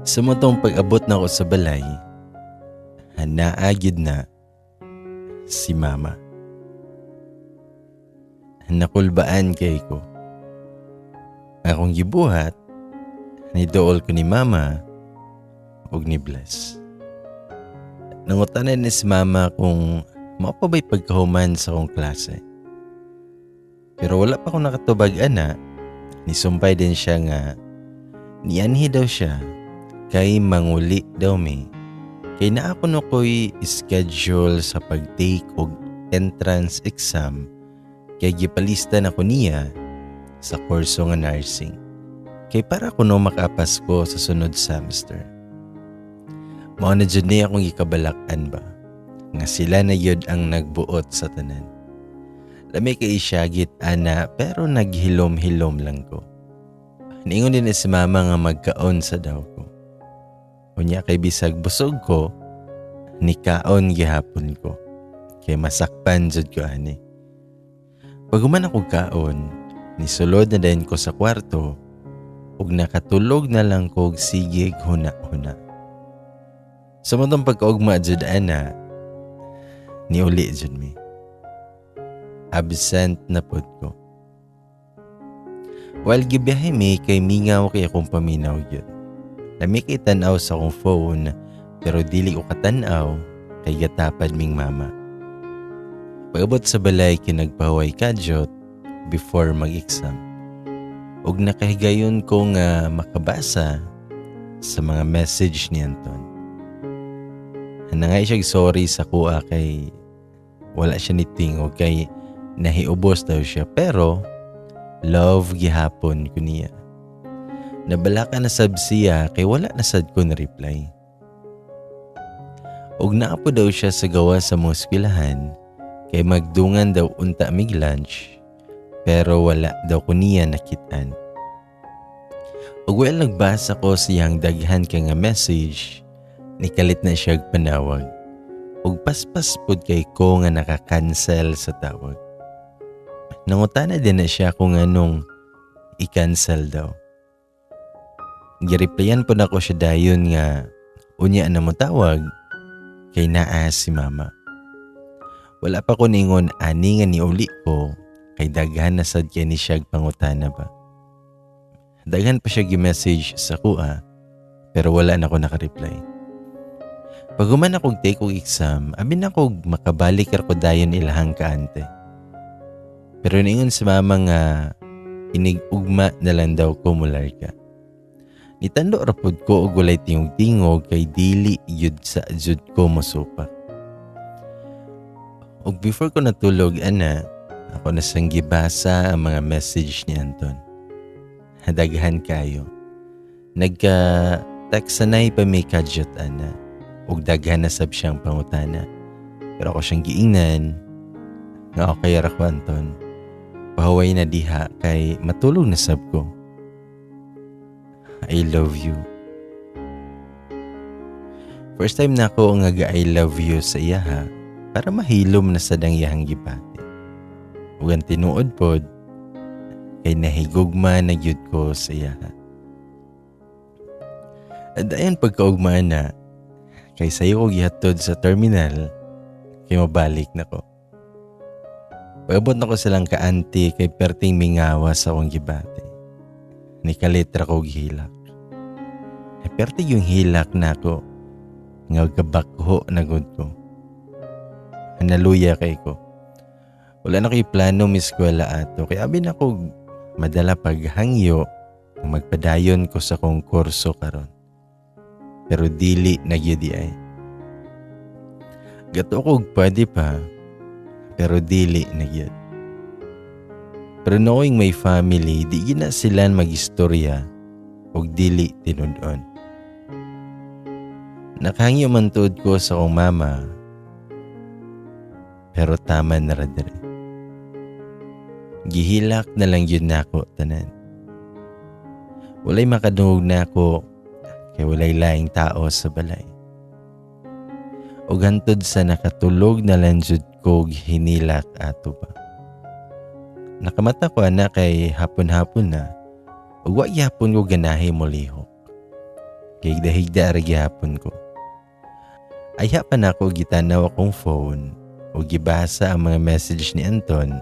Sa motong pag-abot na ako sa balay, hanaa gyud na si Mama. Nakulbaan kay ko. Akong gibuhat, niduol ko ni Mama ug ni bless. Nangutana ni si Mama kung mao pa ba'y pagkahuman sa akong klase. Pero wala pa akong nakatubag ana, nisumpay din siya nga nianhi daw siya kay manguli daw mi. Kay naa kuno ko'y schedule sa pag-take og entrance exam kay gipalista na ko niya sa kurso nga nursing. Kay para kuno makapas ko sa sunod semester. Mao na jud ni akong gikabalak-an ba nga sila na yun ang nagbuot sa tanan. Lami kay isyagit ana pero naghilom-hilom lang ko. Niingon din si Mama nga magkaon sa daw ko. Unya kay bisag busog ko, nikaon gihapon ko. Kay masakpan jud ko ani. Pag human ako kaon, nisulod na dayon ko sa kwarto ug nakatulog na lang ko og sige huna-huna. Sa matong pagkaugma jud ana, niuli jud mi. Absent na pod ko. While gibiyahe mi kay mingaw kay akong paminaw gyud. Lami kay tan-aw sa akong phone pero dili ko katan-aw kay gatapad ming mama. Pag-abot sa balay kay nagpahuway kadyot before mag-exam. Ug nakahigayon ko nga makabasa sa mga message ni Anton. Nangay siya sorry sa kuha kay wala siya ni tingog kay nahiubos daw siya pero love gihapon ko niya. Nabalaka na sab siya kay wala na sad ko na reply. Ug naapo daw siya sa gawa sa mga eskwelahan kay magdungan daw unta mig lunch pero wala daw ko niya nakitaan. Ug well nagbasa ko siyang daghan kay nga message, nikalit na siya og panawag. Ug paspas pud kay ko nga naka-cancel sa tawag. Nangutana din na siya kung anong i-cancel daw. Gireplyan po nako siya dayon nga unya na mo tawag kay naa si Mama. Wala pa ko ningon ani nga niuli ko kay daghan na sad kay ni siya pangutana ba. Daghan pa siya gi-message sa kuha pero wala na ko naka-reply. Pag human ako take og exam, abi na ko makabalik ra ko dayon ilahang kaante. Pero niingon si Mama nga inig-ugma na lang daw ko mularga. Nitando ra pud ko og walay tingog-tingog kay dili yud sa jud ko mosupak. Og before ko natulog ana, ako na sang gibasa ang mga message ni Anton. Daghan kayo. Nagka-text sanay pa may kadyot ana. Og daghan na sab siyang pangutana. Pero ako siyang giingnan nga okay ra ko, Anton. Pahuway na diha kay matulog na sab ko. I love you. First time na ako nga ga I love you sa iyaha para mahilom na sad ang iyahang gibati. Ug ang tinuod pod kay nahigugma na gyud ko sa iyaha. Dayon pagkaugma na kay sayo ko gihatod sa terminal kay mabalik na ko. Pag-abot na ko silang kaanti kay perting mingawa sa akong gibati. Nikalit ra ko og hilak. E perti yung hilak na ako nga gabakho na gud ko. Naluya kay ko. Wala na ko'y plano miskwela ato kay abi na ko madala paghangyo magpadayon ko sa kong kurso karon. Pero dili na gyud ay. Gato ko og pwede pa pero dili na gyud. Pero knowing my family, di gina sila magistorya og dili tinud-on. Nakahangyo man tuod ko sa akong mama, pero tama na ra diri. Gihilak na lang yun nako tanan. Walay makadungog nako kay walay laing tao sa balay. Ug hantod sa nakatulog na lang jud ko hinilak ato ba. Nakamata ko ana kay hapon-hapon na. Ug wa gyapon ko ganahi molihok. Kay higda-higda ra gyapon ko. Ayha pa nako gitanaw akong phone ug gibasa ang mga message ni Anton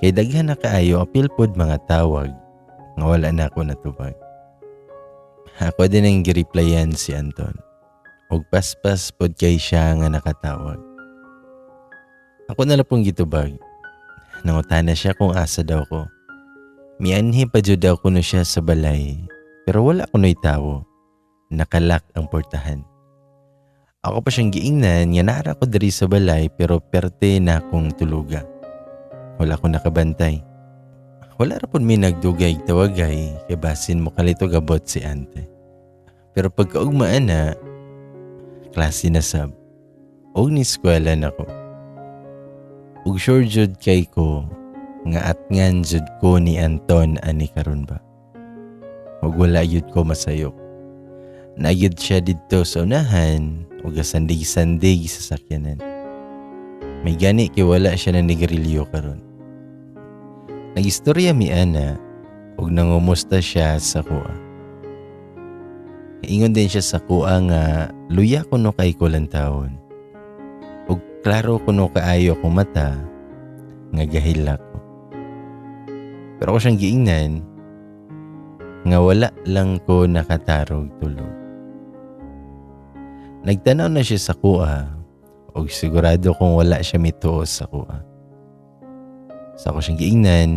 kay daghan na kaayo apil pod mga tawag nga wala na ako natubag. Ako din ang gireplyan si Anton. Ug paspas pod kay siya nga nakatawag. Ako na lang pong gitubag. Nangutana siya kung asa daw ko. Mianhi pa jud daw kuno siya sa balay, pero wala kuno'y tawo. Naka-lock ang portahan. Ako pa siyang giingnan nga naa ra ko diri sa balay pero perte na akong tuluga. Wala ko nakabantay. Wala ra pud mi nagdugay tawagay kay basin mo kalito gabot si ante. Pero pagkaugmaan na, klase na sab. Og ni eskwela na ko. Ug sure jud kay ko nga atngan jud ko ni Anton ani karon ba. Ug wala jud ko masayop. Nagyud siya didto sa unahan ug sandig-sandig sa sakyanan. May gani kay wala siya na nigarilyo karon. Nagistorya mi ana ug nangumusta siya sa kuha. Ingon din siya sa kuha nga luya kuno kay kulang taon. Ug klaro kuno kaayo akong mata nga gahilak ko. Pero ako siyang giingnan nga wala lang ko nakatarog tulog. Nagtanaw na siya sa kuha ug sigurado kung wala siya mituo sa kuha. Sa ako siyang giingnan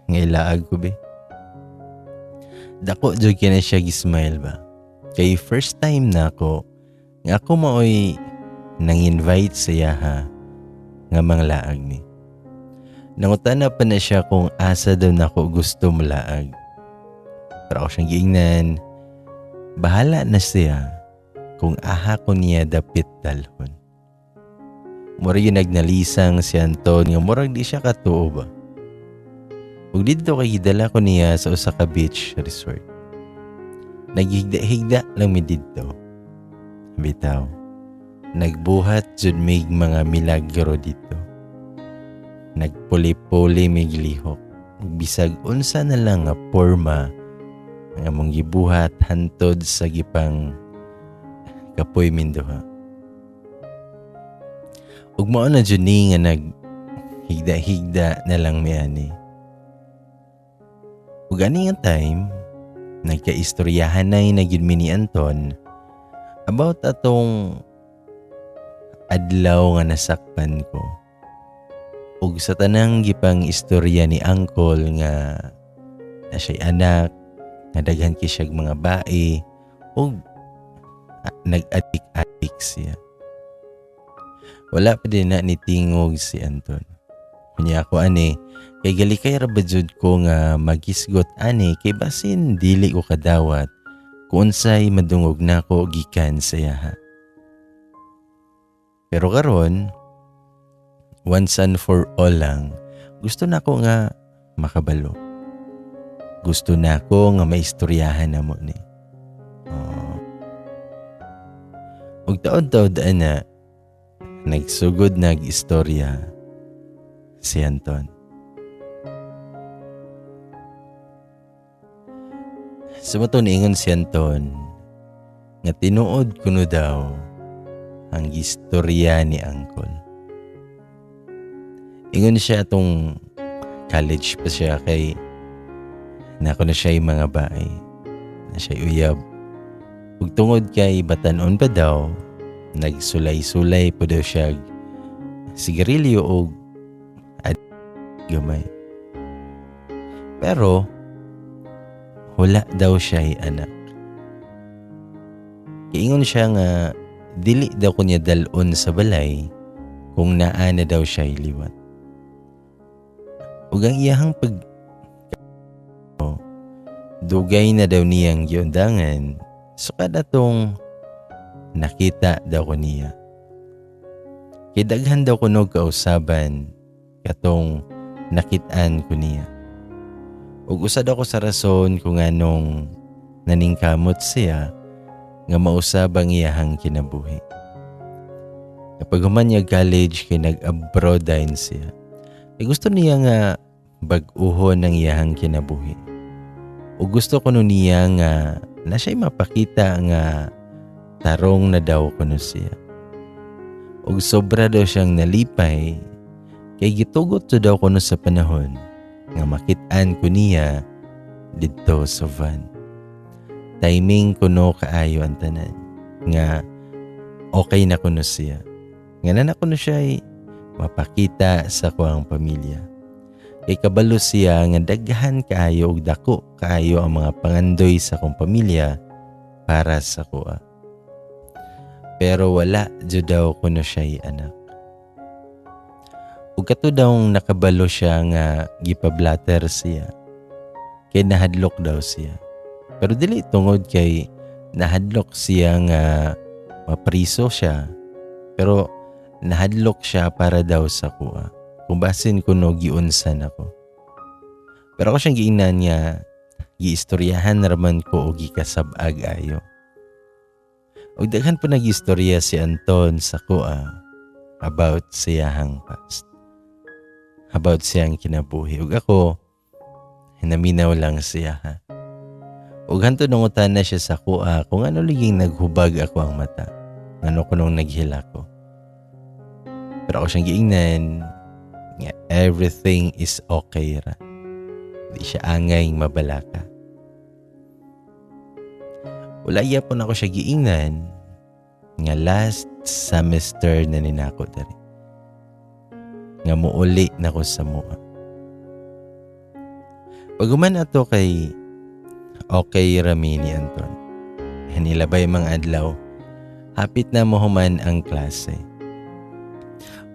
nga ilaag ko be. Dako jud kay na siya gismile ba. Kay first time na ako nga ako maoy nang-invite sa iyaha nga manglaag ni. Nangutana pa na siya kung asa daw nako gusto mulaag. Pero ako siyang giingnan, bahala na siya kung aha ko niya dapit dalhon. Murag yun nagnalisang si Anton nga murag di siya katuo ba. Ug didto kay gidala ko niya sa usa ka beach resort. Naghigda-higda lang mi didto. Bitaw, nagbuhat jud mig mga milagro dito. Nagpuli-puli mig lihok. Ug bisag unsa na lang nga porma ang among gibuhat hantod sa gipang kapoy minduha. Ug mao na jud ni nga naghigda-higda na lang mi ani. Ug ani nga time, nagkaistoryahan na gyud mi ni Anton about atong adlaw nga nasakpan ko. Ug sa tanang gipang istorya ni Uncle nga na siya'y anak, nga daghan kay siyag mga bae, ug nag-adik-adik siya. Wala pa din na ni tingog si Anton. Kunya ako ani, kay galikay ra ba jud ko nga magisgot ani kay basin dili ko kadawat kung unsay madungog nako gikan sa iyaha. Pero karon, once and for all lang, gusto nako nga makabalo. Gusto nako nga maistoryahan na mo ni. Oh. Ug taod-taod ana, nagsugod nag-istorya si Anton. Sa mato niingon si Anton nga tinuod kuno daw ang istorya ni Uncle. Ingon siya atong college pa siya kay nako na siya yung mga bae, na siya uyab. Ug tungod kay batanon pa daw, nagsulay-sulay po daw siya sigarilyo og gamay. Pero wala daw siya anak. Kiingon siya nga dili daw ko niya dalon sa balay kung naa na daw siya liwat. Ug ang iyahang pag dugay na daw niyang giundangan, so kada tong nakita daw ko niya. Kay daghan daw kuno kausaban katong nakitaan ko niya. Ug usa daw ko sa rason kung anong naningkamot siya nga mausab ang iyahang kinabuhi. Kapag human niya college kay nag-abroad din siya. Kay gusto niya nga bag-uhon ang iyahang kinabuhi. Ug gusto kuno niya nga na siya'y mapakita nga tarong na daw kuno siya. Ug sobra daw siyang nalipay kay gitugot to daw kuno sa panahon nga makit-an ko niya didto sa van. Timing kuno kaayo ang tanan nga okay na kuno siya. Nga na kuno siya mapakita sa kuang pamilya. Kay kabalo siya nga daghan kaayo og dako kaayo ang mga pangandoy sa akong pamilya para sa kuha. Pero wala jud daw kuno siya'y anak. Ug kato daw nakabalo siya nga gipablatter siya. Kay nahadlok daw siya. Pero dili tungod kay nahadlok siya nga mapriso siya. Pero nahadlok siya para daw sa kuha. Kung basin kuno giunsan ako. Pero ako siyang giingnan niya, giistoryahan raman ko o gikasab-ag ayo. Ug daghan po nag-istorya si Anton sa kuha about siyahang past. About siyang kinabuhi. Ug ako, hinaminaw lang siya ha. Ug hantod nangutan na siya sa kuha kung ano liging naghubag ako ang mata. Ano kunong naghila ko. Pero ako siyang giingnan nga everything is okay ra. Di siya angay mabalaka. Wala gyapon ako siya giingnan nga last semester na ninako diri. Nga muuli na ko sa mua. Paghuman ato kay okay rami ni Anton. Nilabay mga adlaw, hapit na mohuman ang klase.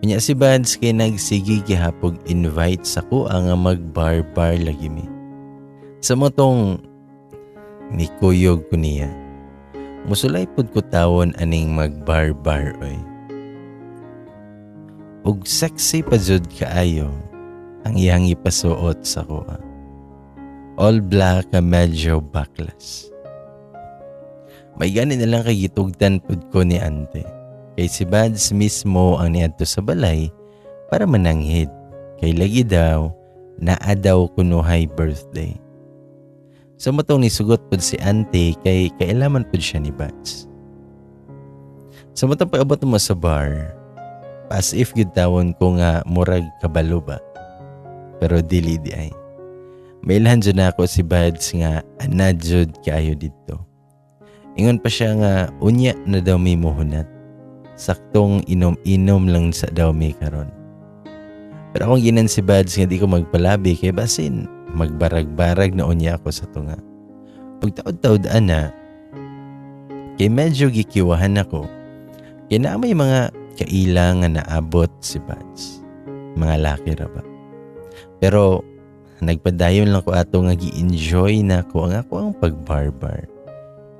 Unya si Bads kay nagsige gihapog invite sa kuha nga mag-bar-bar lagi mi. Sa motong nikuyog ko niya. Musulay pud ko tawon aning mag-bar-bar oy. Ug sexy pa jud kaayo ang iyang ipasuot sa kuha. All black nga medyo backless. May gani na lang kay gitugtan pud ko ni ante. Kay si Bads mismo ang niadto sa balay para mananghid. Kay lagi daw, naa daw kunuhay birthday. Sa motong nisugot pud si ante kay kailaman pud siya ni Bads. Sa motong pag-abot mo sa bar, as if gyud tawon ko nga murag kabalo ba. Pero dili di ay. Mailhan jud nako si Bads nga anad jud kaayo didto. Ingon pa siya nga unya na daw may muhunat. Saktong inom-inom lang sa daw may karon. Pero akong ginan si Bads nga di ko magpalabi kay basin magbarag-barag na unya ako sa tunga. Pag taod-taod ana, kay medyo gikiwahan ako, kay naa may mga kaila nga naabot si Bads. Mga laki ra ba. Pero nagpadayon lang ko ato nga gi-enjoy na ko ang ako ang pagbarbar.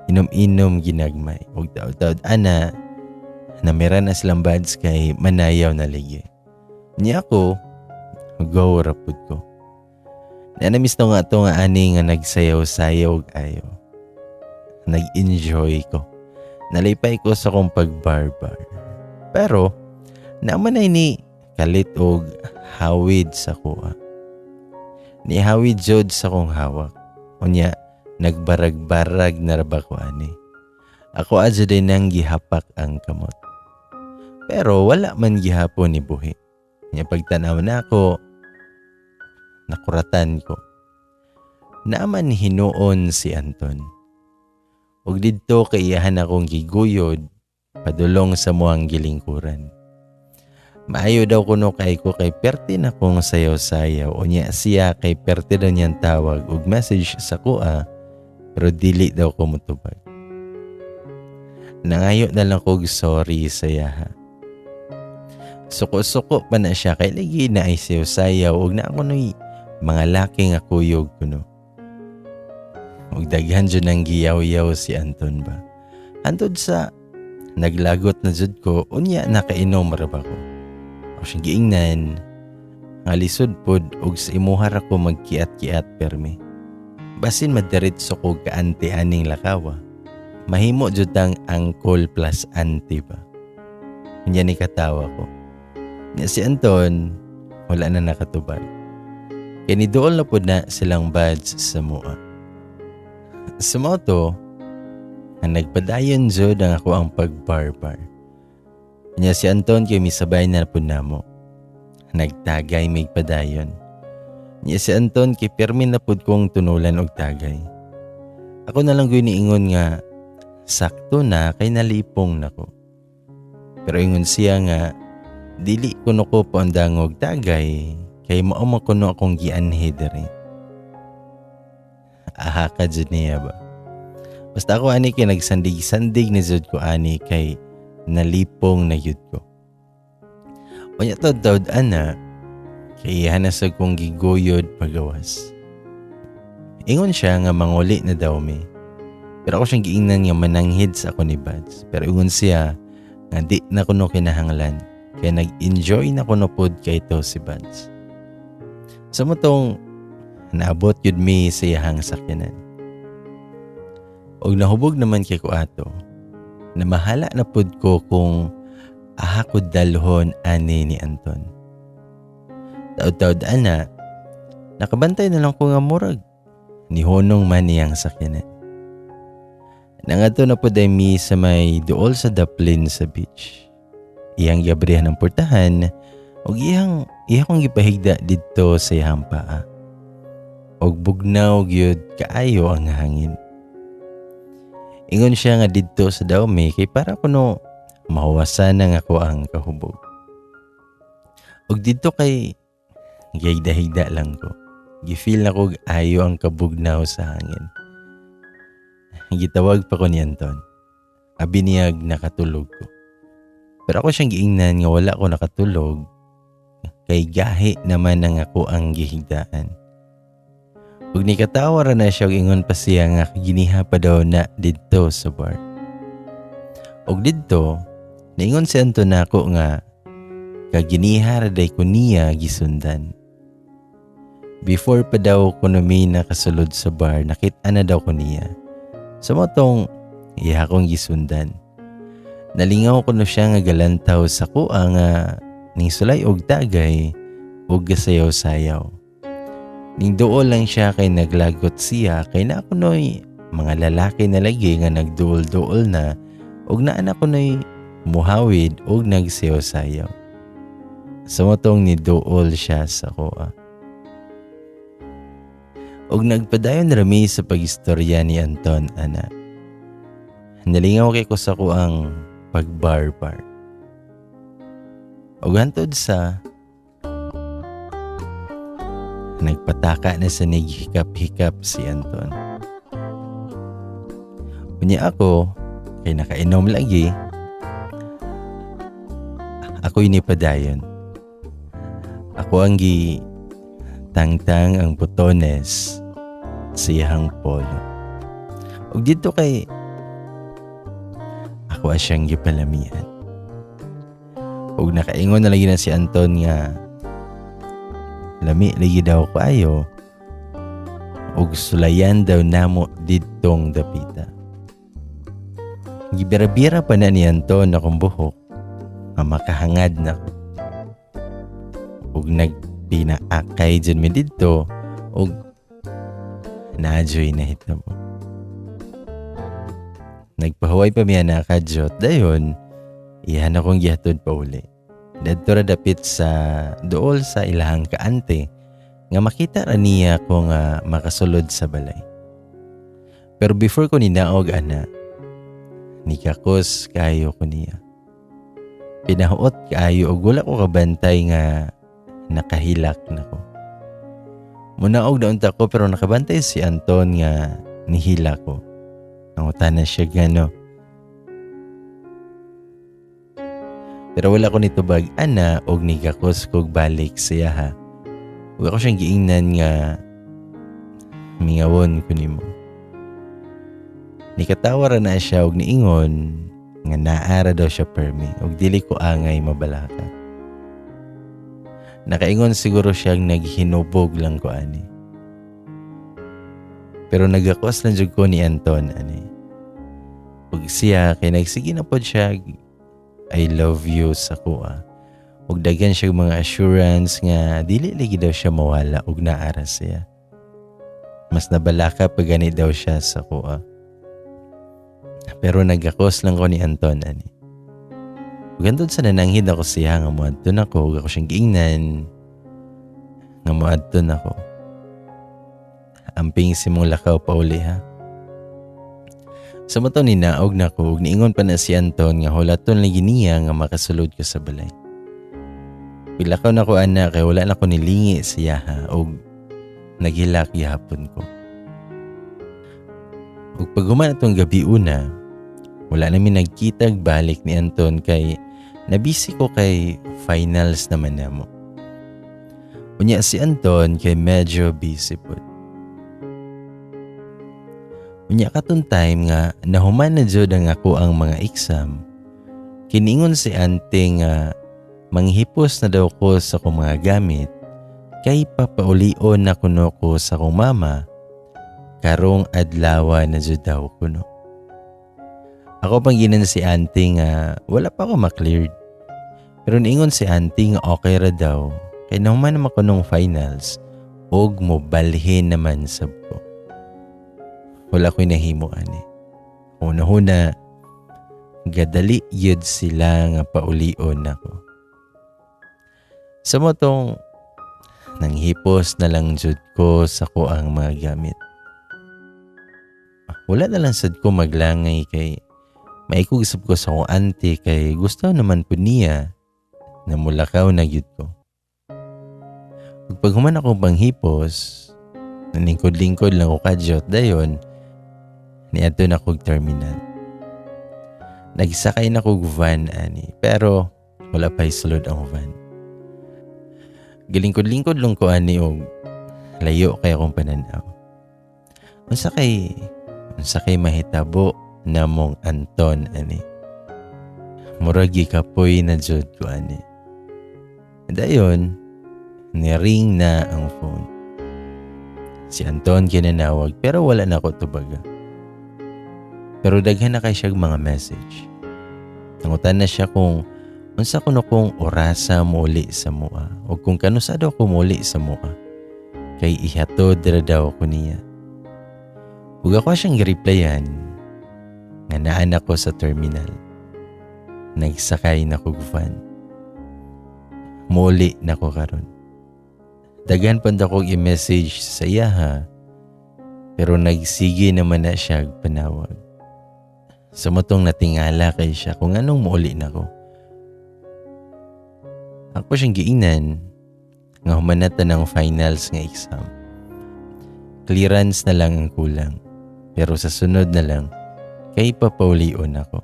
Inom-inom ginagmay. Ug taod-taod ana, namira na silang Bads kay manayaw na ligi. Niya ako, go ra pud ko. Nanamis to nga to nga ani nga nagsayaw-sayaw og ayo. Nag-enjoy ko. Nalipay ko sa akong pagbarbar. Pero, naman ay ni kalit og hawid sa kuha. Ni hawid jud sa kong hawak. Unya, nagbarag-barag na ra ba ko ani. Ako adyo din nang gihapak ang kamot. Pero wala man gihapon ni buhi. Nya pagtanaw na ako, nakuratan ko. Naaman hinuon si Anton. Ug didto kay iyahan akong giguyod padulong sa muang gilingkuran. Maayo daw kuno kay ko kay perti na kong sayaw-sayaw unya siya kay perti daw niyang tawag ug message sa kuha pero dili daw ko motubag. Nangayo na lang kog sorry sa iyaha. Suko-suko pa na siya kay lagi na ay sayaw-sayaw ug naa kuno'y mga laki nga kuyog kuno. Ug daghan jud nang giyaw-yaw si Anton ba. Hantod sa naglagot na jud ko unya nakainom ra ba ko. Ako siyang giingnan nga lisod pod og sa imuha ra ko magkiat-kiat permi. Basin madiretso ko kaanti aning lakawa. Mahimo jud ang uncle plus auntie ba. Unya ni katawa ko. Nya si Anton wala na nakatubag. Kay niduol na pod na silang Buds sa mua. Sa mao to, ang nagpadayon jud ang ako ang pagbarbar. Nya si Anton kay misabay na pod namo. Nagtagay mig padayon. Nya si Anton kay pirmi na pod kong tunulan og tagay. Ako na lang gyud niingon nga sakto na kay nalipong nako. Pero ingon siya nga dili kuno ko paundang og tagay kay mao man kuno akong gianhi diri. Aha ka jud niya ba? Basta ako ani kay nagsandig-sandig ni jud ko ani kay nalipong na jud ko. Unya to tawd ana kay iha na sa kong giguyod pagawas. Ingon siya nga manguli na daw mi. Pero ako siyang giingnan nga mananghid sa ako ni Buds. Pero ingon siya nga di na kuno kinahanglan kay nag-enjoy na kuno pod kay to si Buds. Sa motong naabot yun mi sa iyahang sakyanan. Og nahubog naman kay ko ato, na mahala na pod ko kung aha ko dalhon ani ni Anton. Taod-taod ana, nakabantay na lang ko nga murag nihunong man niyang sakyanan. Nangadto na pod ay mi sa may duol sa daplin sa beach. Iyang giabrihan ang portahan og iyang iya kong gipahigda didto sa iyang paa. Og bugnaw gyud kaayo ang hangin. Ingon siya nga didto sa dawmi kay para kuno mahuwasan na nga ko ang kahubog. Og didto kay gihigda-higda lang ko. Gifeel na ko ayo ang kabugnaw sa hangin. Gitawag pa ko ni Anton. Abi niyag nakatulog ko. Pero ako siyang giingnan nga wala ko nakatulog kay gahi naman ang ako ang gihigdaan. Ug nikatawa ra na siya ug ingon pa siya nga giniha pa daw na didto sa bar. Ug didto, niingon si Anton nako nga kaginiha ra day ko niya gisundan. Before pa daw kuno mi nakasulod sa bar, nakit-an na daw ko niya. Sa motong iha kong gisundan. Nalingaw ko no siya nga galantaw sa kuha nga ning sulay og tagay og gasayaw-sayaw. Ning duol lang siya kay naglagot siya kay naa kunoy mga lalaki na lagi nga nagduol-duol na og naa na kunoy muhawid og nagsayaw-sayaw. Sa motong niduol siya sa kuha. Og nagpadayon rami sa pagistorya ni Anton ana. Nalingaw kay ko sa kuang pagbarbar. Og hantod sa nagpataka na sa nighikap-hikap si Anton. Unya ako, kay nakainom lagi, ako'y nipadayon. Ako ang gi tangtang ang botones sa iyahang polo. Og dito kay ako siyang gipalamian. Og nakaingon na lagi na si Anton nga lami lagi daw kaayo og sulayan daw namo didtong dapita. Gibira-bira pa na ni Anton akong buhok nga makahangad na ko. Og nagpinaakay dyan mi didto og naadyoy nahitabo. Nagpahuway pa miya na kadyot dayon iyan akong gihatod pa uli. Dadto ra dapit sa duol sa ilahang kaante nga makita ra niya ko nga makasulod sa balay. Pero before ko ninaog ana, nikakos kaayo ko niya. Pinahuot kaayo og wala ko kabantay nga nakahilak na ko. Munaog na unta ko pero nakabantay si Anton nga nihila ko. Nangutana siya gano. Pero wala ko nitubag ana og nigakos kog balik siya ha. Ug ako siyang giingnan nga mingawon ko nimo. Nikatawa ra na siya og niingon nga naara daw siya permi og dili ko angay mabalaka. Nakaingon siguro siyang naghinubog lang ko ani. Pero nagakos lang jud ko ni Anton ani. Ug siya kay nagsige na pod siya I love you sa kuha. Ug daghan siya mga assurance nga dili lagi daw siya mawala ug naa ra siya. Mas nabalaka pa gani daw siya sa kuha. Pero nagakos lang ko ni Anton ani. Ug hantod sa nananghid ako siya nga moadto nako, ug ako siyang giingnan nga moadto nako. Amping sa imong lakaw pauli ha. Sa mao to ninaog nako ug niingon pa na si Anton nga hulaton lagi niya nga makasulod ko sa balay. Paglakaw nako ana kay wala na ko nilingi siya ha, ug naghilak gihapon ko. Ug paghuman atong gabi una, wala na mi nagkitag balik ni Anton kay nabisi ko kay finals naman namo. Unya si Anton kay medyo busy pud. Unya katong time nga nahuman na jud ang ako ang mga exam, kiningon si ante nga manghipos na daw ko sa akong mga gamit kay papaulion na kuno ko sa akong mama karong adlaw na jud daw kuno. Ako pang ginan si ante nga wala pa ako ma-cleared. Pero niingon si ante nga okay ra daw kay nahuman naman ko nung finals og mobalhin naman sab ko. Wala ko'y nahimo ani. Una-huna, gadali yun sila nga paulion ako. Sa mao tong nanghipos na lang jud ko sa kuang mga gamit. Wala na lang sad ko maglangay kay maikog sab ko sa akong auntie kay gusto naman po niya na mulakaw na gyud ko. Ug paghuman ako panghipos, naningkod-lingkod lang ko kadyot, dayon niadto na kog terminal. Nagsakay na kog van ani, pero wala pa sulod ang van. Gilingkod-lingkod lang ko ani og layo kay akong pananaw. Unsa kay mahitabo namong Anton ani? Murag gikapoy na jud ko ani. Dayon, ni-ring na ang phone. Si Anton kinanawag pero wala na ko tubaga. Pero daghan na kay siya mga message. Nangutan na siya kung unsa kuno kung orasa muuli sa mua o kung kanusa daw ko muuli sa mua. Kay ihatod ra daw ko niya. Ug ako siyang gireplyan nga naan ako sa terminal. Nagsakay na kog van. Muuli na ko karon. Daghan pa kog i-message sa iya ha, pero nagsige naman na siya panawag. Sa mao tong natingala kay siya kung anong muuli na ko. Ako siyang giingnan nga human na ta ng finals nga exam. Clearance na lang ang kulang. Pero sa sunod na lang, kay papaulion ako.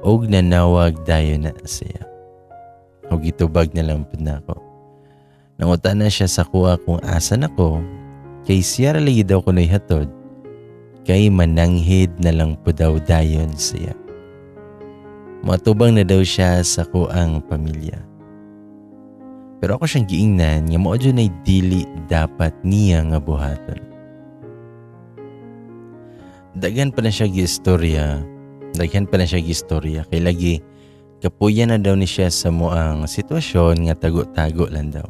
Og nanawag dayon na siya. Og itubag na lang pud nako. Nangutan na siya sa kuha kung asa nako, kay siya ra lagi daw kuno'y hatod, kay mananghid na lang po daw dayon siya. Matubang na daw siya sa kuang pamilya. Pero ako siyang giingnan nga mao jud nay dili dapat niya nga buhaton. Daghan pa na siya giistorya, daghan pa na siya giistorya kay lagi kapuya na daw ni siya sa moang sitwasyon nga tago-tago lang daw.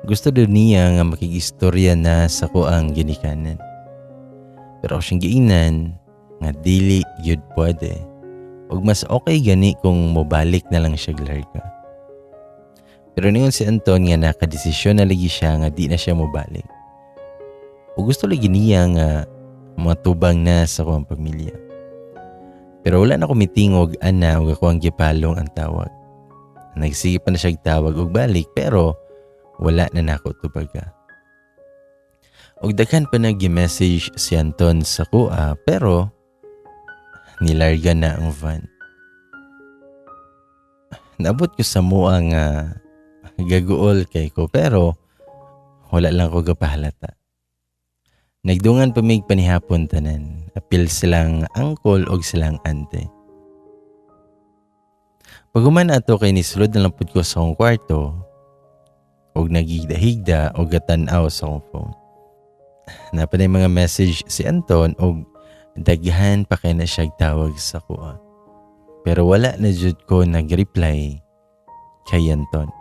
Gusto daw niya nga makigistorya na sa kuang ginikanan. Pero ako siyang giingnan nga dili yun pwede. Ug mas okay gani kung mobalik na lang siya larga. Pero ningon si Anton nga nakadesisyon na lagi siya nga di na siya mobalik. Ug gusto lagi niya nga matubang na sa kuang pamilya. Pero wala na ko mitingog ana ug ako ang gipalong ang tawag. Nagsige pa na siya tawag og balik pero wala na nako tubaga. Og daghan pa nag-message si Anton sa kuha pero nilarga na ang van. Naabot ko sa mua nga gaguol kay ko pero wala lang ko gapahalata. Nagdungan pa mig panihapon tanan. Apil silang uncle og silang ante. Paghuman ato kay nisulod na lang pud ko sa akong kwarto og nagigda-higda og gatan-aw sa akong phone. Napanay mga message si Anton og daghan pa kay na siya tawag sa kuha. Pero wala na jud ko nag-reply kay Anton.